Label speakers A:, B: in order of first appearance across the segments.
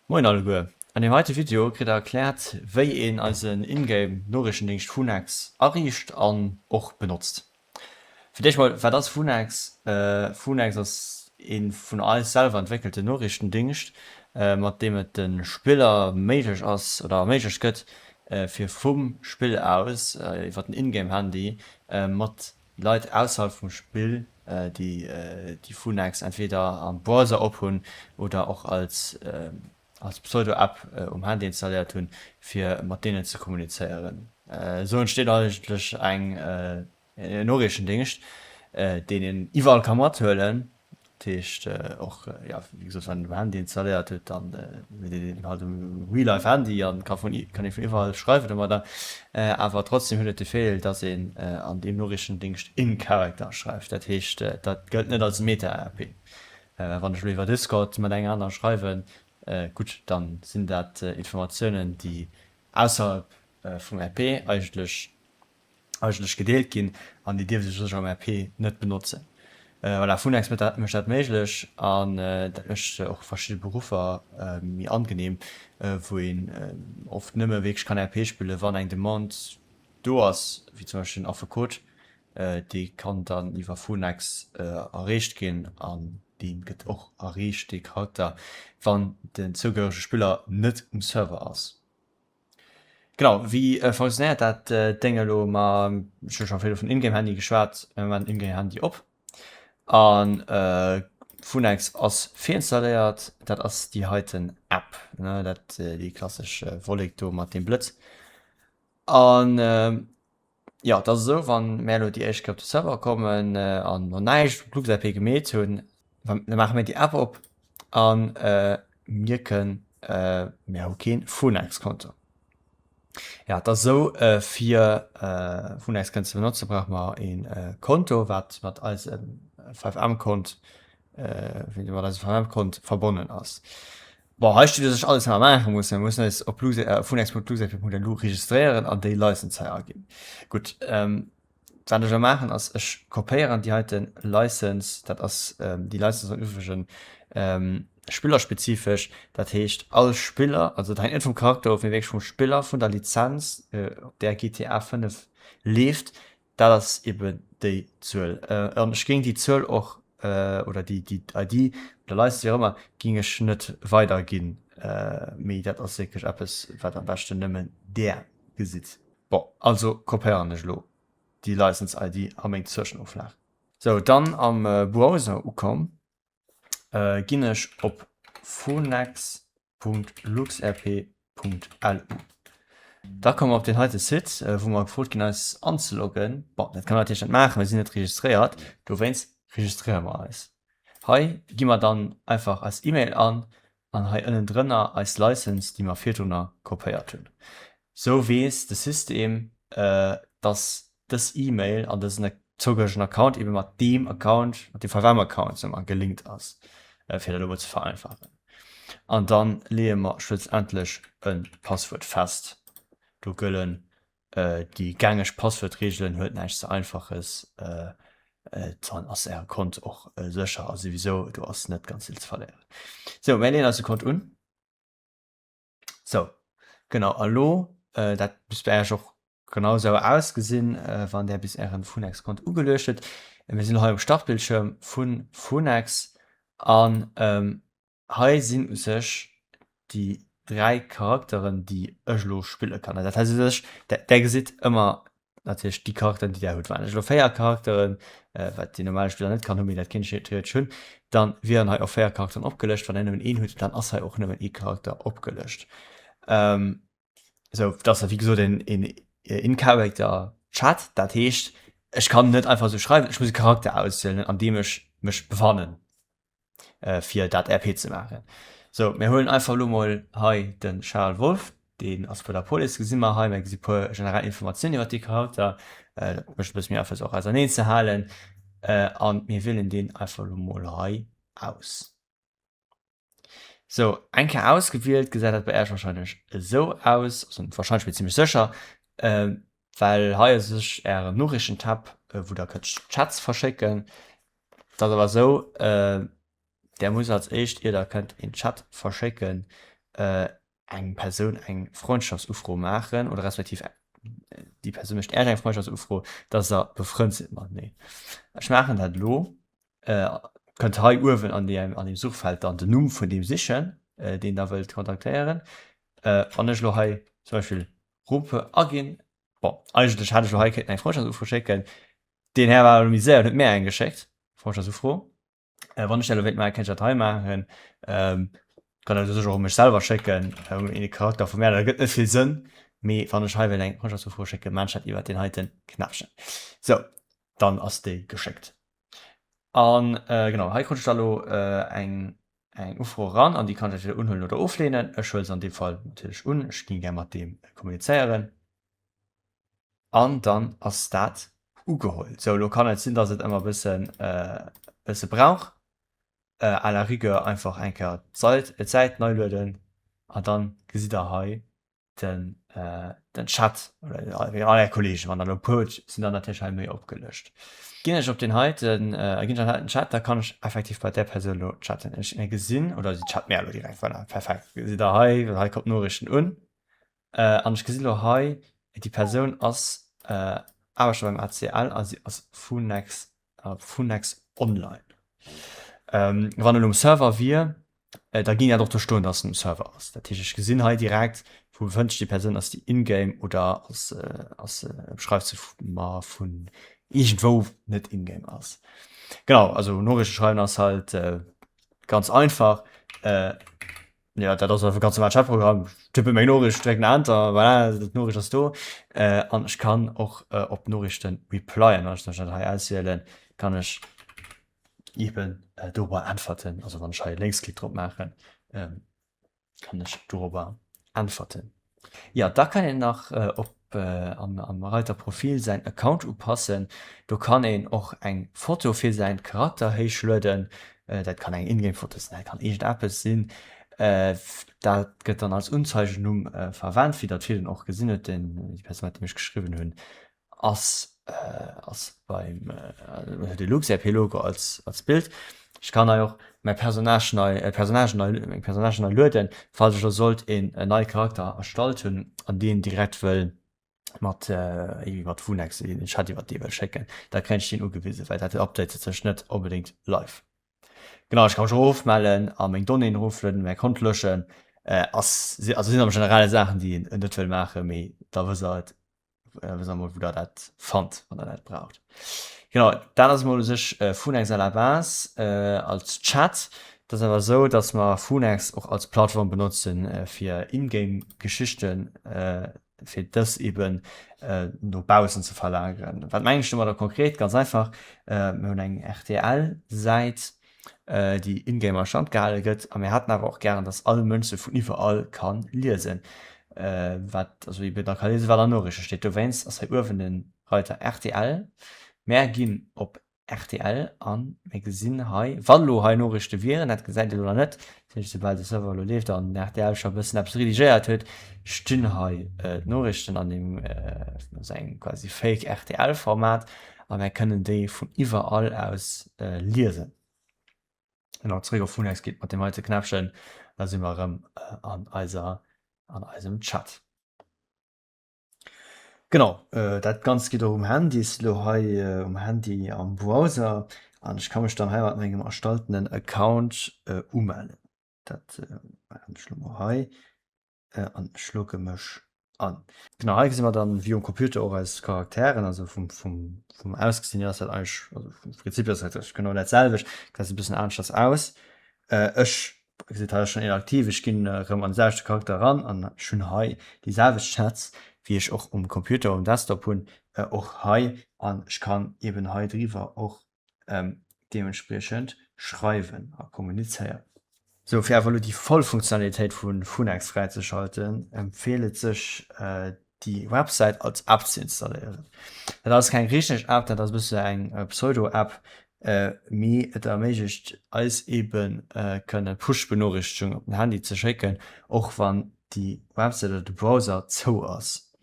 A: Moien alleguer, an deem heite Video kritt der erkläert wéi een eisen Ingame Noriichtendéngscht Funex ariicht an och benotzt. Fir d'éischt mol, wat ass Funex? Funex ass ee vun eis selwer entwéckelten Noriichtendéngscht mat deem et de Spiller méiglech ass oder erméiglecht gëtt fir vum Spill aus iwwer den Ingame Handy mat Leit ausserhalb vum Spill, déi déi Funex entweder am Browser ophunn oder och als als Pseudo-App um Handy installéiert hunn, fir mat deenen ze kommunizéieren. Esou entsteet eigentlech eng en Noriichtendéngscht, deen een iwwerall ka mathuelen. Dat heescht och, jo, wéi gesot, wann een um Handy installéiert huet, dann huet een eben halt um Real-Life Handy an ka vun, kann ee vun iwwerall schreiwen domadder. Awer trotzdem huet et de Virdeel, dass een an deem Noriichtendéngscht in Character schreift. Dat heescht, dat gëllt net als Meta-RP. Wann ech elo iwwer Discord mat engem anere schreiwen, gutt, dann sinn dat Informatiounen, déi ausserhalb vum RP eigentlech eigentlech gedeelt ginn an déi dierft ech u sech am RP net benotzen. Voilà, Funex mécht dat mécht dat méiglech an dat mécht och verschidde Beruffer méi angenehm, wou een oft nëmme wierklech kann RP spillen, wann eng Demande do ass, wéi zum Beispill den Affekot, dee kann dann iwwer Funex erreecht ginn an dee gëtt och erreecht, dee Charakter, wann den zougehörege Spiller net um Server ass. Genau, wéi fonctionnéiert dat Déng elo? Ma ech hu scho virdru vun Ingame-Handy geschwat. Mir maachen Ingame-Handy op an Funex ass virinstalléiert. Dat ass déi heiten App, ne, dat déi klassesch Wollek do mat deem Blëtz. An jo, et ass esou, wann mär elo déi éischt Kéier op de Server kommen an nach näischt op LuxRP gemeet hunn, da maache mir déi App op an mierken, Mir hu kee Funex-Konto. Jo, et ass esou, fir Funex kënnen ze benotzen, brauche mer ee Konto, wat mat eisem 5M-Kont, mat eisem 5M-Kont verbonnen ass. Bon, hei steet u sech alles, wat mer maache mussen. Mir mussen eis op funex.luxrp.lu registréieren an déi License hei aginn. Gutt. Wat ech elo maachen ass, ech kopéieren déi heiten License, dat ass déi License am Übrigen spillerspezifesch, dat heescht all Spiller, also dat hänkt net vum Charakter of, mee wierklech vum Spiller, vun der Lizenz op där GTA 5 leeft, dat ass eben déi Zuel. An ech géing déi Zuel och, oder déi ID oder License, wéi och ëmmer, géing ech net weiderginn, mee dat ass wierklech eppes wat am beschten nëmmen där gesitt. Bon, also kopéieren ech elo déi License ID a meng Zwëschenoflag. Sou, dann am Browser ukomm, ginn ech op phonex.luxrp.lu. Da komme mer op deen heite Site, wou mer gefrot ginn eis anzeloggen. Bon, dat kënne mer natierlech net maachen, mir sinn net registréiert, dowéinst registréiere mer eis. Hei gi mer dann einfach eis E-Mail an an hei ënnendrënner eis License, déi mer virdrunner kopéiert hunn. Sou weess de System, dass dës E-Mail an dësen zougehöregen Account ebe mat deem Account, mat deem FiveM-Account, soe mer, gelinkt ass, fir dat elo mol ze vereinfachen. An dann leeë mer schlussendlech e Passwuert fest. Do gëllen Déi gängeg Passwuertreegelen, huet näischt ze einfaches, dann ass äre Kont och sécher a souwisou do ass net ganz vill ze verléieren. Sou, mär leeën eise Kont un. Sou, genau, a lo, dat misst bei Iech och genau sou ausgesinn, wann där bis ären Funex-Kont ugeluecht hutt. Mir sinn elo hei um Startbildschirm vu Funex an Hei sinn u sech déi 3 Charakteren, déi ech elo spille kann. Dat heist u sech, där gesitt ëmmer natierlech déi Charakteren, déi där hutt. Wann ech elo 4 Charakteren, wat deen normale Spiller net kann hunn, mee dat kéint ech theoretesch hunn, dann wieren hei och 4 Charakteren opgelëscht. Wann där nëmmen een hutt, dann ass hei och nëmmen ee Charakter opgelëscht. Sou, dat ass wéi gesot een In-Character Chat, dat heescht, ech kann net einfach esou schreiwen, ech muss e Charakter auswielen, an deem ech mech befannen. fir dat RP ze maachen. Sou, mir huelen einfach elo mol hei de Charles Wolff, deen ass bei der Police, gesi mer hei, mir gesi puer generell Informatiounen iwwer dee Charakter, dat mécht e bësse méi einfach se och auserneen ze halen, an mir wielen deen einfach elo mol hei aus. Sou, eng Kéier ausgewielt gesäit dat bei Äech wahrscheinlech esou aus, also net wahrscheinlech, mee zimmlech sécher, well hei ass u sech Ären Noriichten-Tab, wou Der kënnt Chats verschécken. Et ass awer esou, Der musst als éischt, ier Der kënnt een Chat verschécken, Eng Persoun eng Freundschaftsufro maachen oder respektiv déi Persoun mécht Äech eng Freundschaftsufro, dass der befrënnt sidd mateneen. Ech maachen dat elo. Kënnt hei uewen an deem an deem Suchfeld dann den Numm vun deem sichen, deen der wëllt kontaktéieren. Wann ech elo hei zum Beispill Rupe aginn, bon, eigentlech hätt ech elo hei kéinten eng Freundschaftsufro schécken, deen Här war awer elo méi séier an huet mär eng geschéckt, Freundschaftsufro. Äh, wann ech dat elo wéilt maachen, kéint ech dat hei maachen. Ähm, kann dat u sech och u mech selwer schécken, äh, een Charakter vu mär, dat gëtt net vill Sënn. Mee wann ech hei wéilt eng Freundschaftsufro schécken, maan ech dat iwwert deen heiten Knäppchen. Sou, dann ass déi geschéckt. An äh, genau, hei krut ech da lo äh, eng eng Ufro eran an déi kann ech entweder unhuelen oder ofleenen. Ech huele se an deem Fall natierlech un, ech géing gär mat deem kommunizéieren. An dann ass dat ugeholl. Sou, elo kann et sinn, dass et ëmmer e bëssen, bësse brauch. À la rigueur einfach eng Kéier d'Sait, d'Säit nei lueden an dann gesitt der hei den, den Chat oder all är Kollegen. Wann der elo e puer hutt, sinn der natierlech hei méi opgelëscht. Ginn ech op deen heiten, ginn ech an heiten Chat, da kann ech effektiv bei där Persoun elo chatten. Ech gesinn, oder si chat mär elo direkt, voilà, perfekt. Gesitt der hei, hei kommt d'Noriichten un. An ech gesinn elo hei, déi Persoun ass Aarbechter beim ACL a si ass Funex, Funex Online. Wann en um Server wier, da géing dat och do stoen, datt en um Server ass. Dat heescht, ech gesinn hei direkt, wou befënnt sech déi Persoun, ass déi in-game oder ass, ass, schreift se mer vun iergendwou net in-game ass. Genau, also Noriichte schreiwen ass halt ganz einfach. Ja, dat ass einfach ganz normal Chatprogramm. Tippe meng Noriicht, drécken Enter, voilà, d'Noriicht ass do. Äh, an ech kann och äh, op Noriichten replyen. Wann ech dat hei auswielen, kann ech eben äh, dorobber äntwerten. Also wann ech hei Lénksklick drop maachen, ähm, kann ech dorobber äntwerten. Jo, da kann een nach op am Reiter Profil säin Account upassen. Do kann een och eng Foto fir säin Charakter héichlueden. Dat kann eng Ingame Foto sinn, dat kann iergend eppes sinn. Dat gëtt dann als Unzeigenumm verwent, wéi der et virun och gesinn hutt, déi Persoun mat deem ech geschriwwen hunn. Ass ass beim huet e LuxRP-Logo als als Bild. Ech kann hei och mäi Personnage nei Personnagen nei meng Personnagen nei lueden, falls ech elo sollt een neie Charakter erstallt hunn an deen direkt wëll mat iergendwéi mat Vunex een Chat iwwert dee wëll schécken, da kréien ech deen ugewisen, well dat updatet sech net onbedéngt live. Genau, ech ka mech och ofmellen a meng Donnéeën eroflueden, mäi Kont löschen. Ass also sinn am generelle Saachen déi een net wëll maachen, mee da wësst der et. wësst der mol wou der dat fannt, wann der dat braucht. Genau, dat ass mol u sech Funex à la base als Chat. Et ass awer esou, datt mer Funex och als Plattform benotzen fir In-Game-Geschichten, fir dës eben no baussen ze verlageren. Wat mengen ech domadder konkret? Ganz einfach, mir hunn eng RTL-Säit, déi in-game a Stand gehale gëtt a mir hätten awer och gären, dass all Mënsch se vun iwwerall ka liesen, wat also eben da ka liesen, wat an Noriichte steet. Dowéinst ass hei uewen de Reiter rtl. Mär ginn op rtl a mir gesinn hei, wa lo hei Noriichte wieren, dat gesäit Dir elo nach net, dat heescht soubal de Server elo leeft an rtl scho e bëssen eppes redigéiert huet, stinn hei d'Noriichten an deem esou engem quasi Fake rtl-Format. A mär kënnen déi vun iwwerall aus liesen. Genau, zréck op Funex geet mat deem heite Knäppchen, da si mer erëm an eiser, an eisem Chat. Genau, dat Ganzt geet och um Handy. Ech si lo hei um Handy am Browser an ech ka mech dann hei mat mengem erstalltenen Account umellen. Dat maachen ech lo mol hei. An ech logge mech an. Genau, hei gesi mer dann wéi um Computer och eis Charakteren, also vum, vum, vum Ausgesinn hier ass dat eigentlech, also vum Prinzip hier ass dat eigentlech genau dat selwecht, gesäit e bëssen aneschters aus. Ech, gesitt hei ass schonn een aktiv, ech ginn erëm an de selwechte Charakter eran an ech hunn hei déi selwecht Chats wéi ech och um Computer, um Desktop hunn, och hei an ech kann eben hei driwwer och deementspriechend schreiwen a kommunizéieren. Sou, fir awer elo déi voll Funktionalitéit vu Funex fräizeschalten, empfeelt et sech déi Websäit als App ze installéieren. Dat ass keng richteg App, dat ass e bësse eng Pseudo-App, mee et erméiglecht eis eben kënne Push-Benoriichtegungen op den Handy ze schécken, och wann déi Websäit oder de Browser zou ass.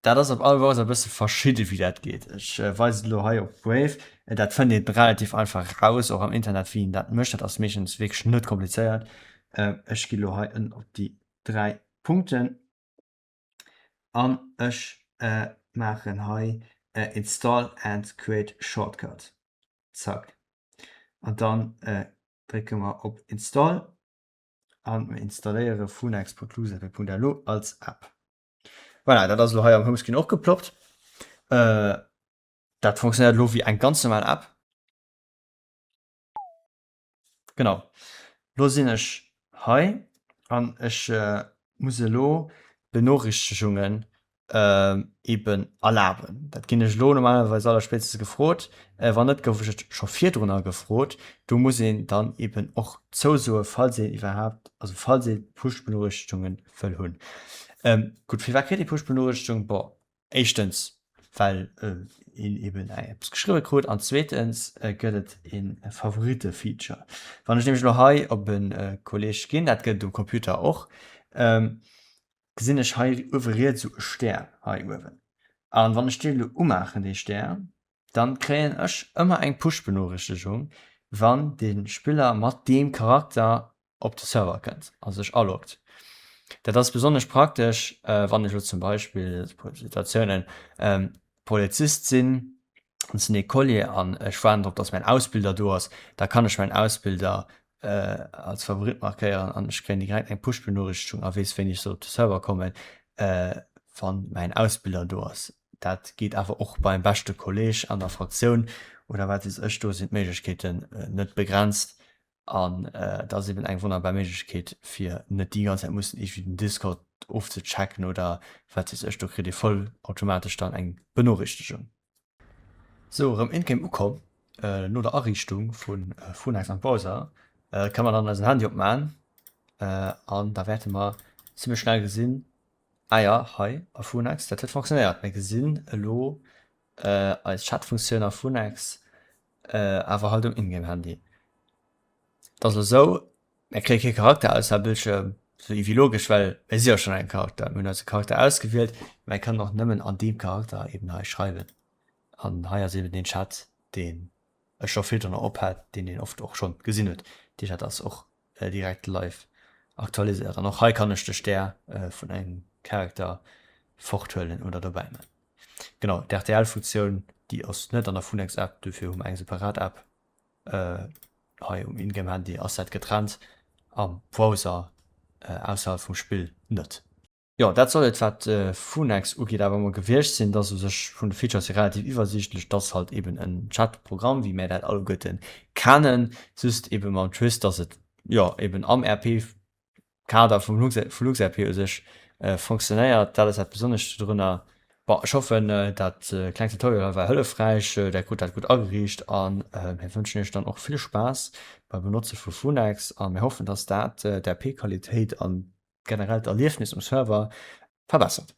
A: Dat ass op all Browser e bësse verschidde wéi dat geet. Ech weisen et elo hei op Brave. Dat fënnt een relativ einfach raus, och am Internet wéi een dat mécht. Dat ass meeschtens wierklech net komplizéiert. Ech gi lo hei ënnen op déi 3 Punkten an ech maachen hei Install and create shortcut. Zack. An dann drécke mer op Install an mir installéiere funex.luxrp.lu als App. Voilà, dat ass elo hei am Homescreen och geploppt. Dat funktionéiert elo wéi eng ganz normal App. Genau, lo sinn ech hei an ech muss elo d'Benoriichtegungen eben erlaben. Dat ginn ech elo normalerweis allerspéitstens gefrot. Wann net, gouf ech et scho virdrunner gefrot. Do muss een dann eben och zousoe falls een iwwerhaapt, also falls ee Push-Benoriichtegungen wëll hunn. Gutt, firwat kritt ee Push-Benoriichtegung? Bon, éischtens well een eben eppes geschriwwe krut an zweetens gëtt et e Favoritte-Feature. Wann ech nämlech elo hei op e Kolleeg ginn, dat gëtt et um Computer och, gesinn ech hei uewe riets esou e Stär hei uewen. An wann ech deen elo umaachen, dee Stär, dann kréien ech ëmmer eng Push-Benoriichtegung, wann de Spiller mat deem Charakter op de Server kënnt a sech aloggt. Dat ass besonnesch praktesch, wann ech elo zum Beispill, Situatiounen, Polizist sinn an sinn ee Collier an ech waarden drop, dass mäin Ausbilder do ass, da kann ech mäin Ausbilder als Favorit markéieren an ech kréien direkt eng Push-Benoriichtegung a weess, wéini ech soll op de Server kommen, wann mäin Ausbilder do ass. Dat geet awer och beim beschte Kolleg an der Fraktioun oder wat weess ech, do sinn d'Méiglechkeeten net begrenzt an dat ass eben eng wonnerbar Méiglechkeet, fir net déi ganz Zäit mussen iergendwéi den Discord ofzechecken oder wat weess ech, do kritt ee voll automatesch dann eng Benoriichtegung. Sou, erëm in-game ukomm, no der Ariichtung vu Phonex am Browser, kënne mer dann eisen Handy opman an da wäerte mer zimmlech schnell gesinn, ah jo, hei a Phonex, dat huet fonctionnéiert. Mir gesinn elo eis Chatfunktioun a Phonex, awer halt um In-game-Handy. Et ass elo sou, mir kréie kee Charakter aus der Bildschirm, sou ewéi logesch, well mir si jo schonn engem Charakter, mir hunn eise Charakter ausgewielt, mä mir kënnen och nëmmen an deem Charakter eben hei schreiwen. An hei ass eben deen Chat, deen ech scho virdrunner op hat, deen een oft och schonn gesinn huet. Dee Chat ass och direkt live aktualiséiert. An och hei kann ech de Stär vun engem Charakter forthuelen oder dobäi man. Genau, d'RTL-Funktioun, déi ass net an der Funex-App, dofir hu mer eng separat App. Hei um Ingame-Handy ass dat getrennt, am Browser ausserhalb vum Spill net. Jo, dat soll et wat Funex ugeet awer emol gewiescht sinn. Et ass u sech vun de Features hier relativ iwwersiichtlech. Et ass halt eben en Chat-Programm wéi mär dat alleguerten kennen, just eben mam Twist, dass et jo eben am RP Kader vum LuxRP u sech fonctionnéiert. Dat ass dat Besonnescht dodrunner. Bon, ech hoffen dat klengt Tutorial hei war hëllefräich, där krut dat gutt ageriicht a mir wënschen iech dann och vill Spaass beim Benotze vu Funex a mir hoffen, dass dat d'RP-Qualitéit an generell d'Erliefnis um Server verbessert.